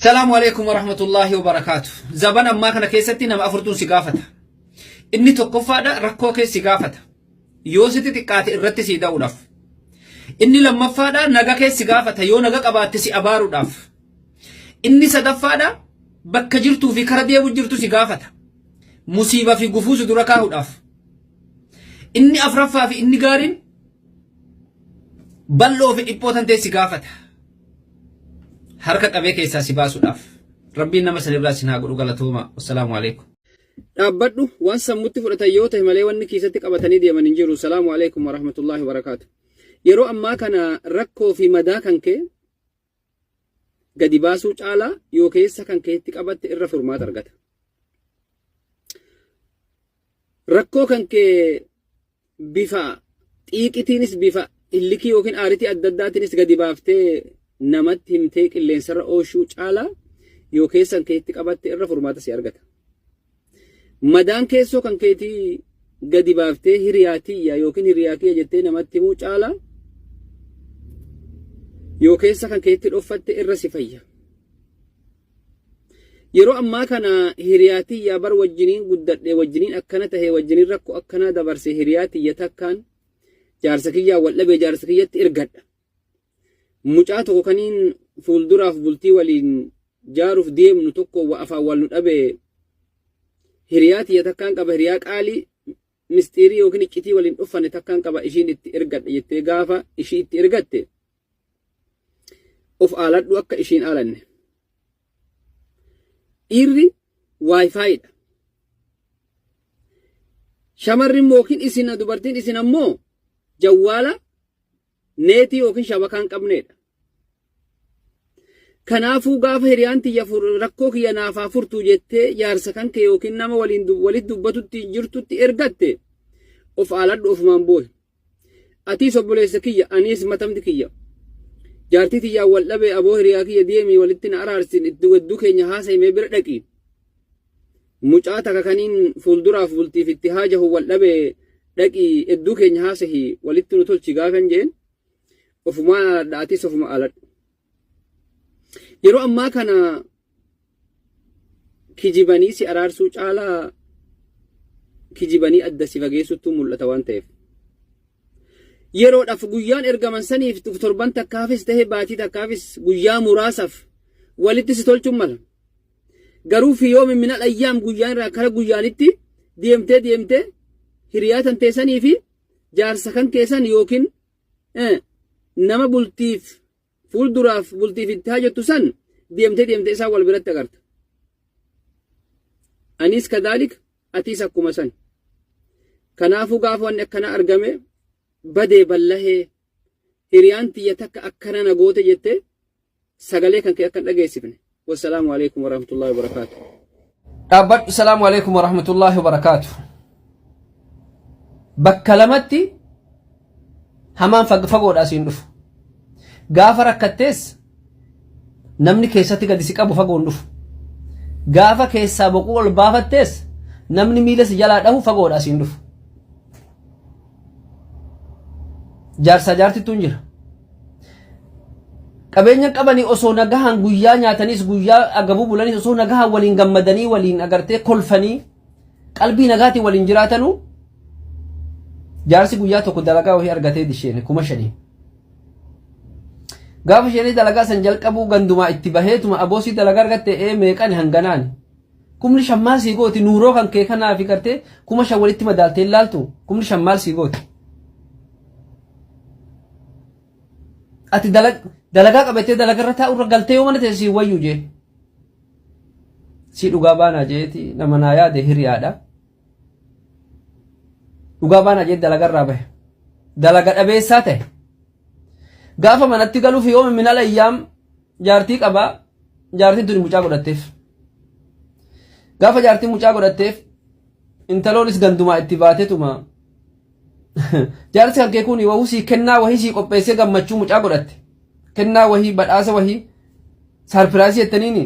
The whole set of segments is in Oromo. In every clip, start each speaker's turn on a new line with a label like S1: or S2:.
S1: Salaamu alaikum warahmatullaahi wabarakaatu. Zaban ammaa kana keessatti nama afurtuun si gaafata. Inni tokkoffaadha rakkoo kee si gaafata. Yoo sitti xiqqaate irratti si da'uudhaaf. Inni lammaffaadha naga kee si gaafata yoo naga qabaatte si abaaruudhaaf. Inni sadaffaadha bakka jirtuu fi kara deemu jirtu si gaafata. Musiiba fi gufuu si dura kaahuudhaaf. Inni afraffaa fi inni gaariin bal'oo fi dhiphoo tantee si gaafata. Harka qabee keessaa si baasuudhaaf. Rabbiin nama sanirraa sin haa godhu galatooma. Wassalaamu alaikum. Dhaabbadhu waan sammutti fudhatan yoo ta'e malee wanni kiisatti qabatanii deeman hin jiru. Salaamu alaikum warahmatullaahi wabarakaatu. Yeroo ammaa kana rakkoo fi madaa kan kee gadi baasuu caalaa yoo keessa kan keetti qabatte irra furmaata argata. Rakkoo kan kee bifa xiiqitiinis bifa illikii yookiin aaritii adda addaatiinis gadi baaftee namatti himtee qilleensarra ooshuu caalaa yoo keessan keetti qabatte irra furmaata si argata. Madaan keessoo kan keetii gadi baaftee hiriyaa tiyya yookiin hiriyaa kiyya jettee namatti himuu caalaa yoo keessa kan keetti dhoffatte irra si fayya. Yeroo ammaa kana hiriyaa tiyya bar wajjiniin guddadhe wajjiniin akkana tahe wajjiniin rakkoo akkanaa dabarse hiriyaa tiyya takkaan jaarsa kiyyaa wal dhabee jaarsa kiyyatti ergadha. Mucaa tokko kaniin fuulduraaf bultii waliin jaaruuf deemnu tokko wa afaan wal nu dhabe hiriyaa tiyya takkaan qaba hiriyaa qaalii misxiirii yookiin iccitii waliin dhuffanne takkaan qaba ishiin itti ergadha jettee gaafa ishii itti ergatte of aaladhu akka ishiin aalanne. Dhiirri waayifaayiidha. Shamarri immoo yookiin isin dubartiin isin ammoo jawwaala neetii yookiin shabakaa hin qabneedha. Kanaafuu gaafa hiriyaan tiyya rakkoo kiyya naaf haa furtu jettee jaarsa kan kee yookiin nama waliin walitti dubbatutti jirtutti ergatte of aaladhu ofumaan boohi. Atiis obboleessa kiyya aniis matamti kiyya. Jaartii tiyyaan wal dhabee aboo hiriyaa kiyya deemii walitti na araarsin itti wedduu keenya haasa'imee bira dhaqi. Mucaa takka kaniin fuulduraaf bultiif itti haajahu wal dhabe dhaqii hedduu keenya haasahi walitti nu tolchi gaafan jeen ofumaan aladha atis ofuma aladhu. Yeroo ammaa kana kijibanii si araarsuu caalaa kijibanii adda si fageessuttuu mul'ata waan ta'eef. Yeroodhaaf guyyaan ergaman saniif torban takkaafis ta'e baatii takkaafis guyyaa muraasaaf walitti si tolchuun mala. Garuu fi yoomi minal ayyaam guyyaan irraa kara guyyaanitti deemtee deemtee hiriyaa tan teessanii fi jaarsa kan keessan yookiin nama bultiif fuulduraaf bultiif itti hajattu san deemtee deemtee isaan wal biratti agarta. Anis kadhaalik atiis akkuma san. Kanaafuu gaafa wanni akkanaa argame badee ballahee hiriyaan tiyya takka akkana na goote jettee sagalee kan kee akka hin dhageessifne. Wassalaamu alaikum warahmatullahi wabarakaatu. Dhaabbadhu. Salaamu alaikum warahmatullahi wabarakaatu. Bakka lamatti hamaan fagoodhaa siin dhufu. Gaafa rakkattees namni keessatti gadi si qabu fagoon dhufu. Gaafa keessaa boquu ol baafattees namni miila si jalaa dhahu fagoodhaa siin dhufu. Jaarsaa jaartittuun jira. Qabeenya qabanii osoo nagahaan guyyaa nyaataniis guyyaa agabuu bulaniis osoo nagahaan waliin gammadanii waliin agartee kolfanii qalbii nagaatiin waliin jiraatanuu jaarsi guyyaa tokko dalagaa wahii argatee disheene 5,000. Gaafa isheenii dalagaa san jalqabuu gandumaa itti baheetuma aboosii dalagaa argatte ee meeqani hanganaani. 5,000 maal sii gooti nuuroo kan kee kanaa fi gartee 5,000 walitti madaaltee ilaaltu 5,000 maal sii gooti. Ati dalagaa qabattee dalagarra taa'urra galtee yoo mana teesse sii wayyuu jee. Sii dhugaa baanaa jeeti nama naa yaade hiriyaadha. Dhugaa baanaa jee dalagarraa bahe. Dalaga dhabeessaa ta'e. Gaafa manatti galuuf yoo minal ayyaam jaartii qabaa jaartiin tuni mucaa godhatteef. Gaafa jaartiin mucaa godhatteef intaloonis gandumaa itti baatetuma jaarsi kan kee kun wahuu sii kennaa wahii sii qopheessee gammachuu mucaa godhatte. Kennaa wahii badhaasa wahii saarpiraasii jettaniini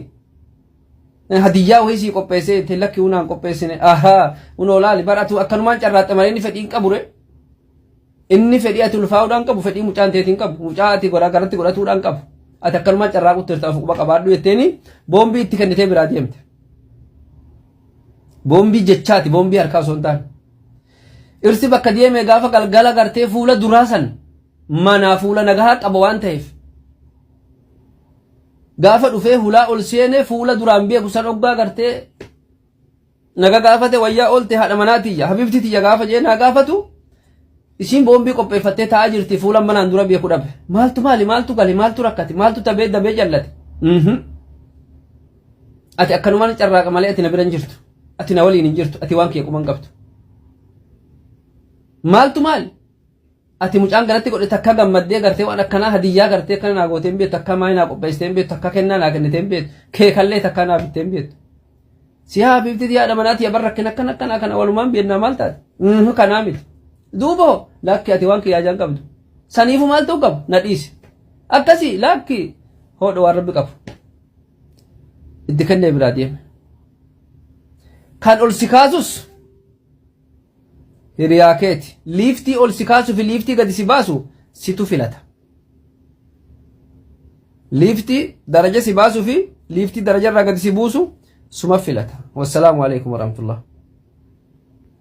S1: hadiyyaa wahii sii qopheessee jettee lakki hunaan qopheessine ahaa hunoo laali baratu akkanumaan carraaxxe malee inni fedhii hin qabure. Inni fedhii ati ulfaa'uudhaan qabu fedhii mucaan teetiin qabu mucaa ati garaa garatti godhatuudhaan qabu. Ati akkanumaan carraaqutti jirta of quba qabaadhu jetteeni boombii itti kennitee biraa deemte. Boombii jechaati boombii harkaa osoo hin taane. Irsi bakka deeme gaafa galgala gartee fuula duraa san manaa fuula nagahaa qaba waan ta'eef. Gaafa dhufee hulaa ol seene fuula duraan beeku san oggaa gartee naga gaafate wayyaa oolte haadha manaa tiyya habibti tiyya gaafa jee naa gaafatu isiin boombii qopheeffattee taa'aa jirti fuula manaan dura beeku dhabe maaltu maali maaltu gale maaltu rakkate maaltu tabee dabee jallate ati akkanumaan carraaqa malee ati na bira hin jirtu ati na waliin hin jirtu ati waan kee quban qabdu maaltu maali Ati mucaan galatti godhe takka gammaddee gartee waan akkanaa hadiyyaa gartee akkana naa gootee hin beektu akka maayii naa qopheessitee hin beektu akka kennaa naa kennitee hin beektu keekallee takka naa bittee hin beektu. Si haa biifti haadha manaa tiya barra rakkina akkana akkanaa kana walumaan beeknaa maal taate? Kanaa miti. Duuba hoo lakki ati waan kiyyaa jaan qabdu. Saniifu maal ta'uu qabu na dhiisi. Akkasii lakki hodha waan rabbi qabu. Itti kennee biraa deeme. Kan ol si kaasus hiriyaa keeti. Liiftii ol si kaasuu fi liiftii gadi si baasu situ filata. Liiftii daraja si baasuu fi liiftii daraja irraa gadi si buusu suma filata. Wassalaamu alaikum warahmatullah.